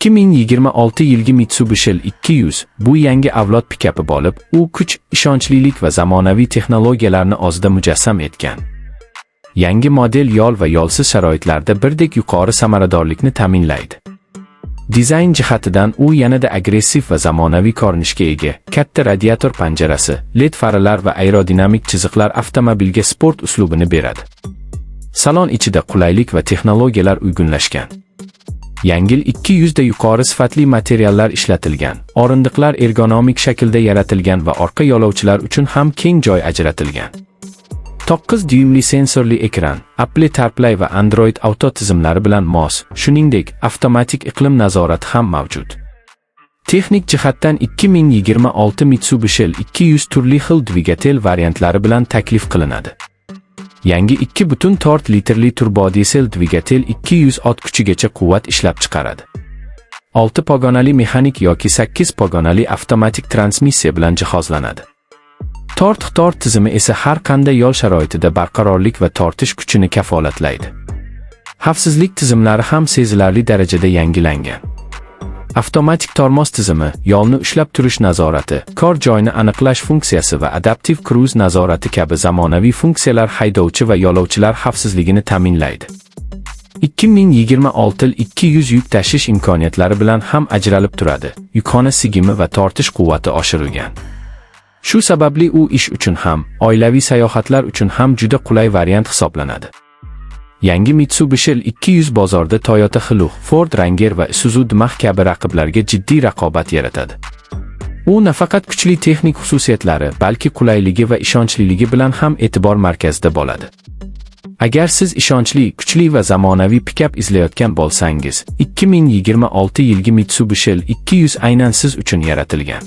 2026 yilgi Mitsubishi L200 bu yangi avlod pikapi bo'lib, u kuch, ishonchlilik va zamonaviy texnologiyalarni o'zida mujassam etgan. Yangi model yo'l va yo'lsiz sharoitlarda birdek yuqori samaradorlikni ta'minlaydi. Dizayn jihatidan u yanada agressiv va zamonaviy ko'rinishga ega. Katta radiator panjarasi, LED faralar va aerodinamik chiziqlar avtomobilga sport uslubini beradi. Salon ichida qulaylik va texnologiyalar uyg'unlashgan. Yangi L200 da yuqori sifatli materiallar ishlatilgan. O'rindiqlar ergonomik shaklda yaratilgan va orqa yo'lovchilar uchun ham keng joy ajratilgan. 9 dyuymli sensorli ekran, Apple CarPlay va Android Auto tizimlari bilan mos, shuningdek, avtomatik iqlim nazorati ham mavjud. Texnik jihatdan 2026 Mitsubishi L200 turli xil dvigatel variantlari bilan taklif qilinadi. Yangi 2,4 litrli turbodizel dvigatel 200 ot kuchigacha quvvat ishlab chiqaradi. 6 pog'onali mexanik yoki 8 pog'onali avtomatik transmissiya bilan jihozlanadi. Torque tizimi esa har qanday yo'l sharoitida barqarorlik va tortish kuchini kafolatlaydi. Xavfsizlik tizimlari ham sezilarli darajada yangilangan. Avtomatik tormoz tizimi, yo'lni ushlab turish nazorati, kor joyni aniqlash funksiyasi va adaptiv kruiz nazorati kabi zamonaviy funksiyalar haydovchi va yo'lovchilar xavfsizligini ta'minlaydi. 2026 200 yuk tashish imkoniyatlari bilan ham ajralib turadi. Yukxona sig'imi va tortish quvvati oshirilgan. Shu sababli u ish uchun ham, oilaviy sayohatlar uchun ham juda qulay variant hisoblanadi. Yangi Mitsubishi L200 bozorda Toyota Hilux, Ford Ranger va Isuzu D-Max kabi raqiblarga jiddiy raqobat yaratadi. U nafaqat kuchli texnik xususiyatlari, balki qulayligi va ishonchliligi bilan ham e'tibor markazida bo'ladi. Agar siz ishonchli, kuchli va zamonaviy pikap izlayotgan bo'lsangiz, 2026 yilgi Mitsubishi L200 aynan siz uchun yaratilgan.